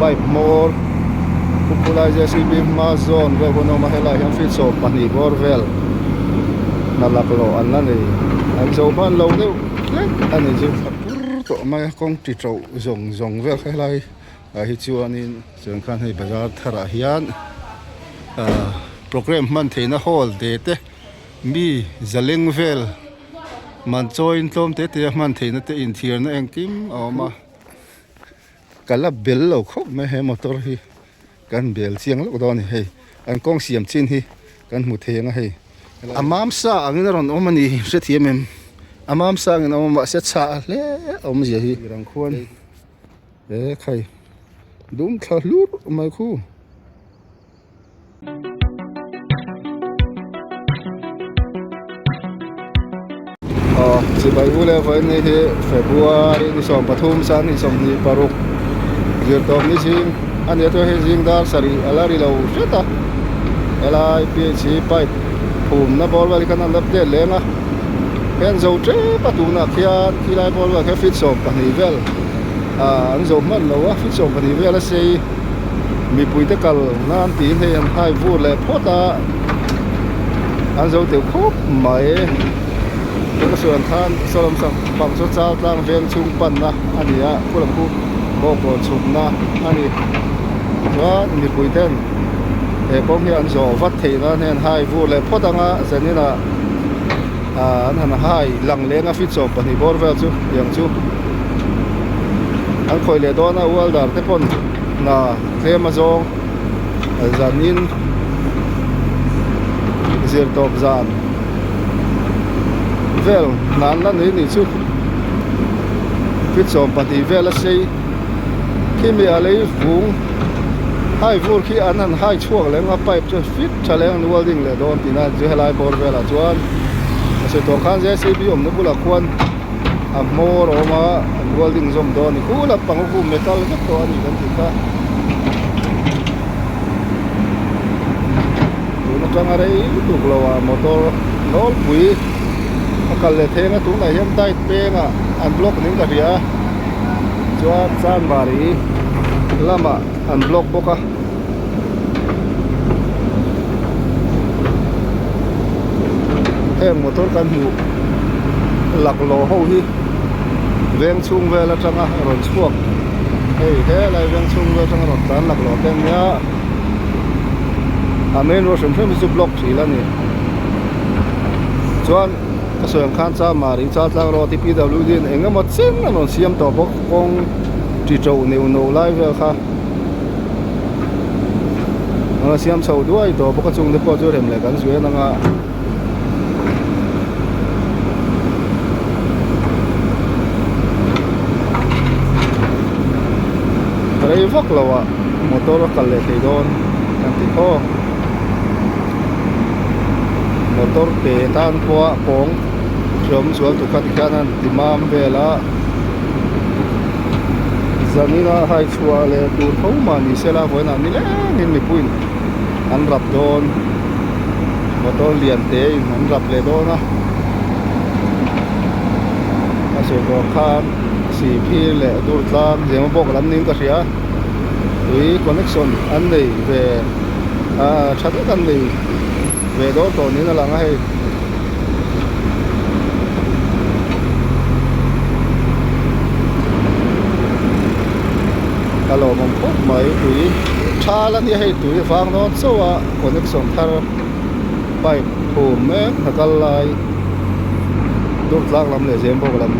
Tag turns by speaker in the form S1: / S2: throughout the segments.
S1: Pipe hmawr khawpui JCB hma zawn vel hun a awm a helaiah hian feet 12 bawr vel hna laklawh an la nei an zo hman lo deuh hlek a ni chu thla pur tawh mai a kawng ti to zawng zawng vel kha helai ah hi chuanin chuan khan hei bazar tharah hian ahh programme hman theihna hall te te mi zaleng vel man chawiin tlawm te te a hman theihna te inthiarna engkim a awm a. Ka la bel lo khawp mai he motor hi kan bel chiang lawk dawn a ni hei an kawng siam chin hi kan hmu thei ang a hei a mam sa angin a rawn awm a ni hrethiam em a mam sa angin a awm a mahse chhah hle a awmzia hi rang khuan he khai dum thla hlur mai khu. Aw chibai u leh vawiin ni hi February ni 13 san 26 zirtawp ni zing a ni a chuan hei zing dar sarih a la ri lo hret a helai P H C pipe phumna bawr vel hi khan an update leng a heng zo tep a tunah khian khilai bawr vel khian feet 12 vel ah an zo hman lo a feet 12 vel a sei. Mipuite kal nan tiin hei an hai vur leh phawt a, an zo teuh khawp mai. Ka sawi ang khan saw lam sang pang saw chal tlang veng chhung panna a ni a, khu lam khu bawngkawn chhukna a ni. Chuan mipui ten he kawng hi an zawh vat theih nan hei an hai vur leh phawt ang a, zaninah ah an han hai lang leng a feet 12 bawr vel chu tiang chu an khawih leh dawn a welder te pawn hna tlem a zawng zanin zir tawp zan vel hna an la nei nih chu feet 12 vel a sei khimi a lei vung hai vur khi an han hai chhuak leh ang a pipe chu fit tha leh ang welding leh dawn tihna chu helai bawr velah chuan a sawi tawh khan JCB awmna bulah khuan a hmawr a awm a an welding zawm dawn a ni khu la pang khu metal vek tawh a ni kan tih kha tun atanga rei lutuk lo ah motor nawlpui a kal leh theng a tunah hian diet pengah an block ning ka hria chuan chanmari lamah an block bawk a. Heng motor kan hmuh laklawh ho hi veng chhung vel atanga rawn chhuak hei helai veng chhung vel atanga rawn tlan laklawh te ania a main road hrim hrim hi chu block hril a ni chuan ka sawi ang khan Chamari Chaltlang road hi P W D in eng emaw chen an rawn siam tawh bawk kawng ti to neuh neuh lai vel kha. A siam chho duai tawh bawk a chung te pawh chu rem leh kan zui ang a rei vak lo ah motor a kal leh thei dawn kan ti khaw motor ke tan pawh a kawng hreawm zual tur kha tikhian a ti mam vel a. Zanina hai chhuah leh tur tho mah ni se la vawiinah ni lengin mipuiin an rap dawn motor lian te in an rap leh dawn a a sawi tawh khan sihphir leh dur tlang zema bawk lam niin ka hria tui connection an nei ve ah tha tak an nei ve dawn tawh niin a lang a hei. A lawmawm khawp mai tui thal a nia hei tui a vang dawn chauh a connection thar pipe phum mek hna kal lai dur tlang lam leh zem bawk lam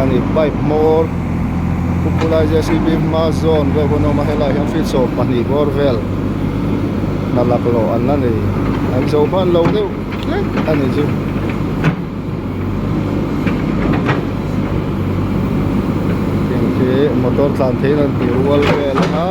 S1: a ni pipe hmawr khawpui J C B hma zawn vel hun a awm a helai hian feet 12 bawr vel. Hna laklawh an la nei an zo hman lo deuh hlek a ni chu. Heng khi motor tlan theihin an tih rual vel a.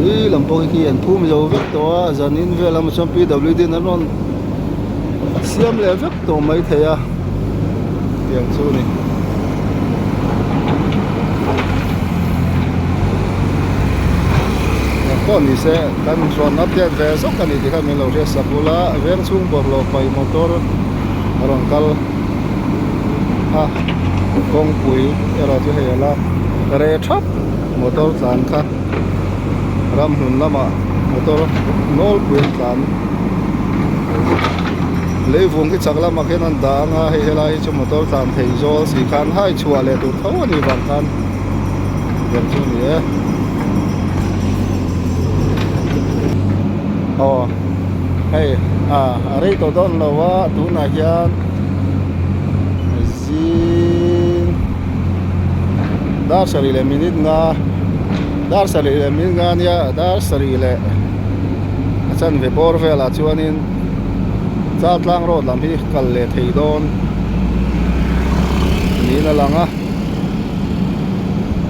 S1: Ih lam pawh khi an phum zo vek tawh a zanin vel lamah chuan P W D in an rawn siam leh vek tawh maithei a tiang chu a ni. Pawh ni se kan rawn update ve zawk a ni tih kha min lo hriat sak ula veng chhung bawlhhlawh paih motor a rawn kal. kha kawngpui erawh chu hei ala reh thap motor tlan kha ramhlun lamah motor nawlpui an tlan leivung hi chak lamah khian an dah ang a hei helai hi chu motor tlan thei zawl si khan hai chhuah leh tur tho a nih vang khan tiang chu a ni e aw hei ah a rei tawh dawn lo a tunah hian zing dar sarih leh minute nga dar sarih leh minute nga nia dar sarih leh a chanve bawr velah chuanin Chaltlang road lam hi kal leh thei dawn niin a lang a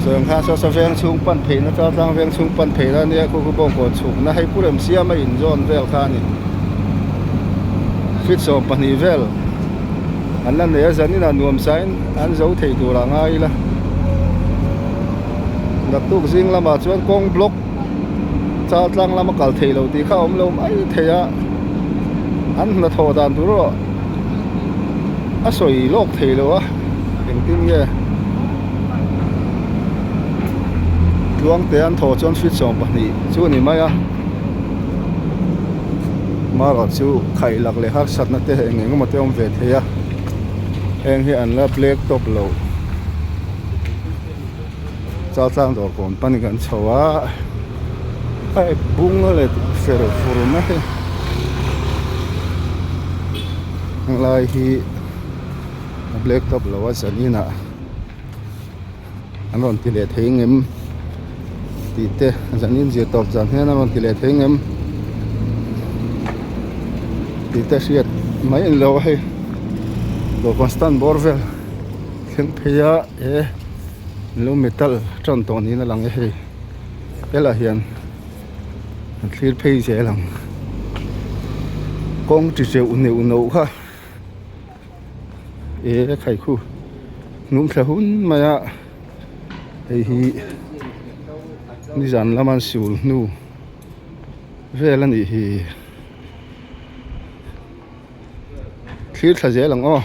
S1: chuan khan saw saw veng chhung pan theihna Chaltlang veng chhung pan theihna ania khu khu bawngkawn chhukna hei pu Remsiama inzawn vel kha a ni feet 12 vel. An la nei a zan inah nuam sain an zo thei tur ah ngai ila naktuk zing lamah chuan kawng block chal tlang lama kal thei lo tih kha a awm lo mai thei a an hnathawh dan tur erawh a sawi lawk thei lo a engtin nge tluangte an thawh chuan feet 12 chu a ni mai a. Marawh chu khaih lak leh harsatna te eng eng emaw te awm ve thei a heng hi an la black top lo Chaltlang dawr kawn panin kan chho a hei bung leh fer fur mai hi helai hi a black top lo a zanin ah. An rawn ti leh thei ngem tih te zan in zir tawp zan hian an rawn ti leh thei ngem tih te hriat mai a ni lo a hei dawhkan stand bawr vel thleng phei a he lo metal tan tawh niin a lang e hei helaiah hian an thlir phei zel ang kawng chi cheuh neuh neuh kha. E khaikhu hnung thla hun mai a hei hi nizan lama an sul hnu vel a nih hi thlir thla zel ang aw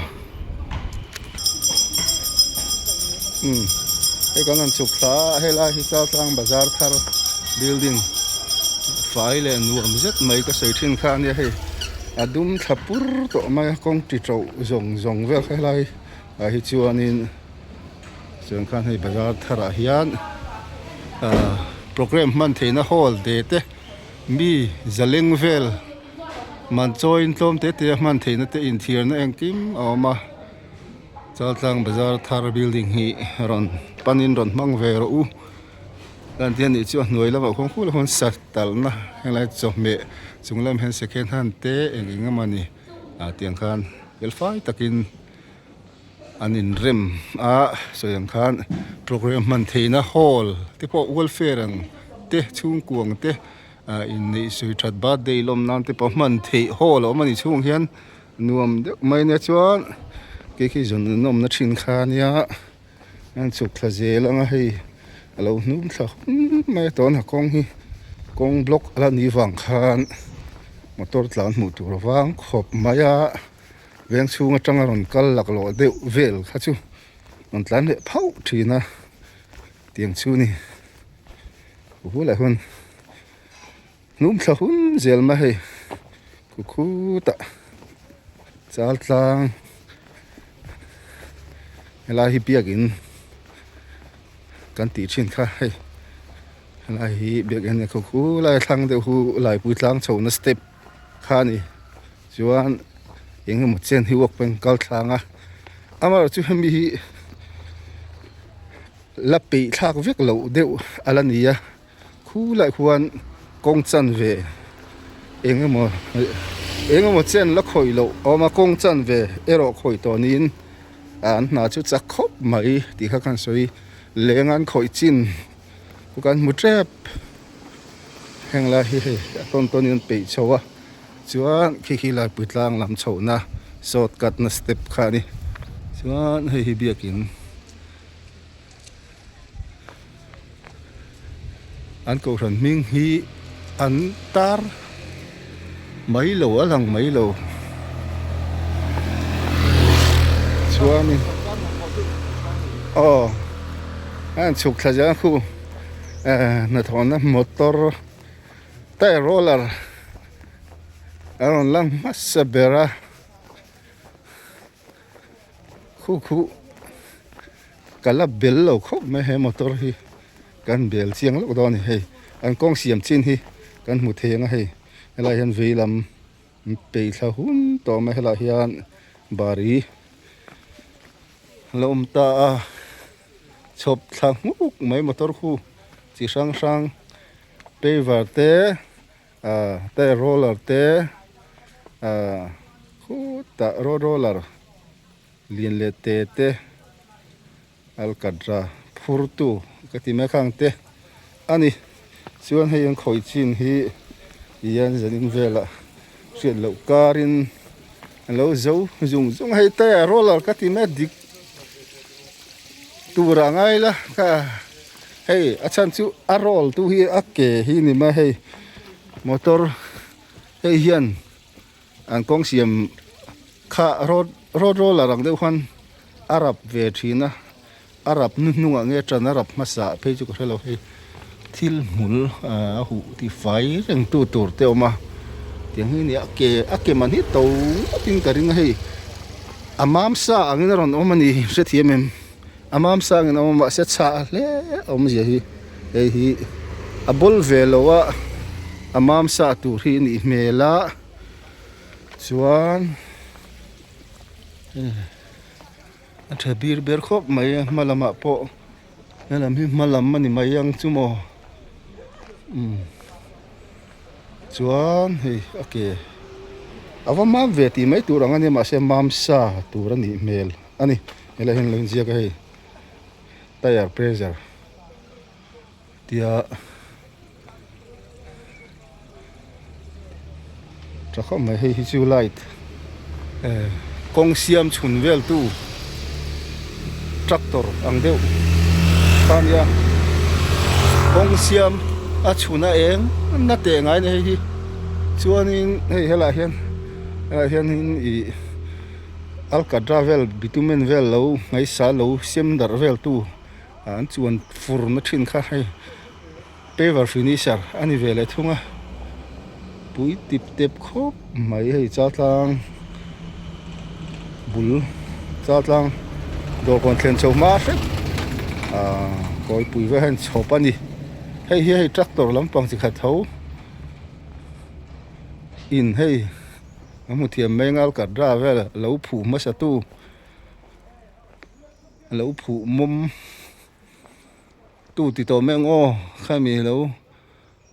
S1: umm hei kan han chhuk thla a helai hi Chaltlang bazar thar building fai leh nuam zet mai ka sawi thin kha ania hei. A dum thla pur tawh mai a kawng ti tauh zawng zawng vel kha helai ah hi chuanin chuan khan hei bazar tharah hian ahh programme hman theihna hall te te mi zaleng vel man chawiin tlawm te te a hman theihna te inthiarna engkim a awm a Chaltlang bazar thar building hi rawn panin rawn hmang ve rawh u. Kan tih a nih chu a hnuai lamah khuan khul khuan sa talhna helai chawhmeh chung lam hian second hand te eng eng emaw ni ah tiang khan fel fai takin an inrem a sawi ang khan programme hman theihna hall te pawh welfare ang te chhungkuang te ah inneih sawi that birthday lawm nan te pawh hman theih hall a awm a ni chhungah hian nuam deuh mai ania chuan kei khi zawn nawmna thin kha ania. An chhuk thla zel ang a hei a lo hnum thla hum mai a tuna kawng hi kawng block a la nih vang khan motor tlan hmuh tur vang khawp mai a veng chhung atanga rawn kal laklawh deuh vel kha chu rawn tlan leh phauh thin a tiang chu a ni bulah hian hnum thla hun zel mai hei khu khutah chal tlang helai hi biakin kan tih thin kha hei helai hi biakin a ni khu khu lai thlang deuh hu laipui tlang chhohna step kha a ni chuan eng emaw chen hi walk pawhin kal thlang a amaherawhchu hemi hi la peih thlak vek loh deuh a la ni a. Khulai khuan kawng chanve eng emaw eng emaw chen la khawih loh a awm a kawng chanve erawh khawih tawh niin an hna chu chak khawp mai tih kha khan sawi leng an khawih chin chu kan hmu tep heng lai hi hei a tawn tawn in an peih chho a chuan khi khi laipui tlang lam chhohna short cut na step kha a ni chuan hei hi biakin. An kohhran hming hi an tar mai lo a lang mai lo chuanin. Aw a han chhuk thla zel a khu eh hnathawhna motor tyre roller a rawn lang hmasa ber a khu khu ka la bel lo khawp mai he motor hi kan bel chiang lawk dawn a ni hei an kawng siam chin hi kan hmu thei ang a hei helaiah hian vei lam peih thla hun tawh mai helaiah hian bari a lo awm ta a chhawp thla nghuk mai motor khu chi hrang hrang paver te ah tyre roller te ah khutah road roller lian leh te te alkatra phur tu ka ti mai khang te a ni chuan hei an khawih chin hi tihian zanin velah hriat loh karin an lo zo zung zung a hei tyre roller ka ti mai a dik tur ah ngai la kha hei a chhan chu a roll tu hi a ke hi ni mai hei motor hei hian an kawng siam kha road road roller ang deuh khan a rap ve thin a a rap hnu hnungah nge tan a rap hmasa phei chu ka hre lo hei thil hmul a huh ti fai reng tu tur te a awm a tiang hi a ni a ke a ke man hi to ngawtin ka ring a hei a mam sa angin a rawn awm a ni hrethiam em a mam sa angin a awm a mahse chhah hle a awmzia hi hei hi a bawl ve lo a a mam sa tur hi a nih hmel a chuan a tha bir ber khawp mai a hma lamah pawh helam hi hma lam a ni mai ang chu maw umm chuan hei a ke a va mam ve tih mai tur ang a nia mahse mam sa tur a nih hmel a ni helaiah hian a lo inziak a hei tyre pressure tia tha khawp mai hei hi chu light eh kawng siam chhun vel tu tractor ang deuh kha a nia kawng siam a chhun a eng na teh ngai a ni hei hi chuanin hei helaiah hian helaiah hianin ih alkatra vel bitumen vel lo ngaisa lo sem darh vel tu. An chuan fur na thin kha hei paver finisher a ni ve leh thung a pui tip tep khawp mai hei chaltlang bul chaltlang dawhkawn thlen chho hma hret ah kawipui vel hian chhawp a ni hei hi hei tractor lampang chi khat tho in hei a hmu thiam mai ang alkatra vel lo phuh hmasa tu. A lo phuh mawm tu ti tawh mai ang aw khami lo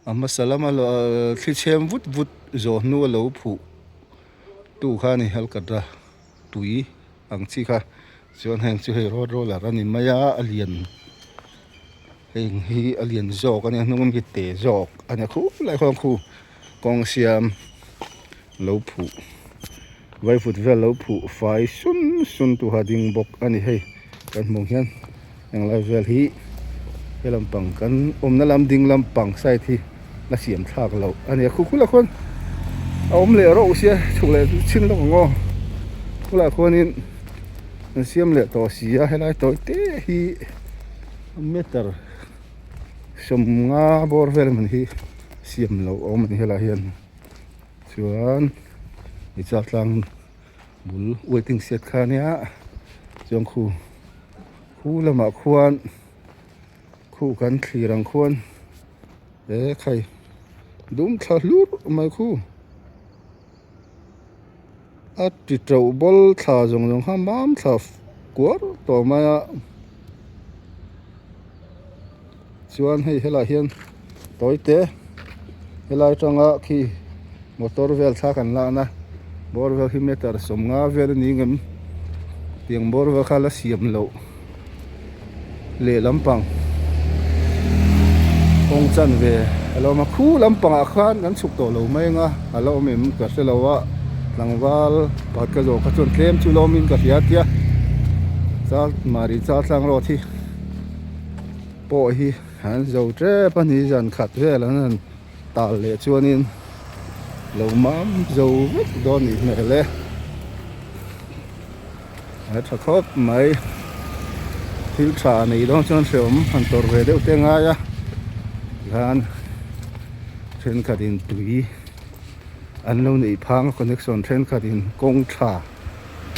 S1: a hmasa lama thli chhem vut vut zawh hnu a lo phuh tu kha a ni alkatra tui ang chi kha chuan heng chu hei road roller a ni mai a a lian heng hi a lian zawk a nia hnung ami te zawk a nia khup lai khawn khu kawng siam lo phuh vaivut vel lo phuh fai sun sun tuha ding bawk a ni hei kan hmuh hian englai vel hi he lampang kan awmna lam ding lampang side hi la siam thlak loh a ni a khu khulah khuan a awm leh reuh sia chhuk leh chhin lawk ang aw khulah khuanin an siam leh tawh si a helai tawi te hi meter sawmnga bawr vel man hi siam loh a awm a ni helaiah hian. Chuan i chaltlang bul waiting shed kha ania chuan khu khu lamah khuan khu kan thlir ang khuan e khai dum thla hlur mai khu a ti teuh bawl thla zawng zawng kha mam thla kuar tawh mai a chuan hei helaiah hian tawi te helai atanga khi motor vel thla kan lak na bawr vel hi meter sawmnga vel a ni ngem tiang bawr vel kha la siam loh leh lampang kawng chanve a lo awm a khu lampangah khan kan chhuk tawh lo mai ang a a la awm em ka hre lo a tlangval pakhat ka zawh kha chuan tlem chu la awmin ka hria tia chal mahni chal tlang road hi. Pawh hi an zo tep a ni zan khat vel an han tal leh chuanin lo mam zo vek dawn nih hmel e a tha khawp mai. Thil tha nei dawn chuan hrehawm han tawrh ve deuh te a ngai a tikhan thenkhat in tui an lo neih phang a connection thenkhat in kawng tha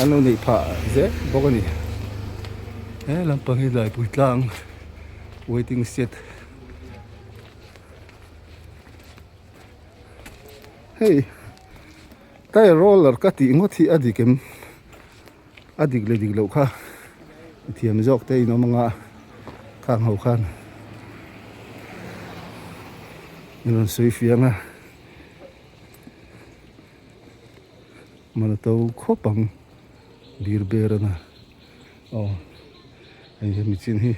S1: an lo neih phah zel bawk a ni he lampang hi laipui tlang waiting shed hei tyre roller ka tih ngawt hi a dik em? A dik leh dik loh kha i thiam zawk te in awm anga khang ho khan in rawn sawi fiang a man a to khawp ang bir ber a na aw hei hemi chin hi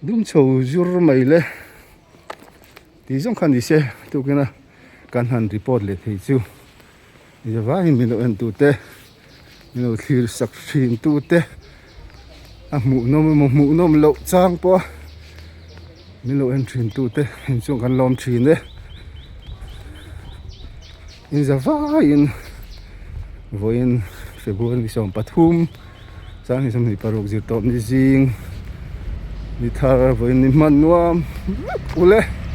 S1: dum chho zur mai le tih zawng kha ni se tukin a kan han report leh thei chu. Zavaiin min lo en tute min lo thlir sak thin tute a hmuhnawm emaw hmuhnawm loh chang pawh a min lo en thin tute in chuan kan lawm thin e in zavaiin vawiin February ni 13 Sanghnih 26 zir tawp ni zing ni thar vawiin ni hman nuam vek ule.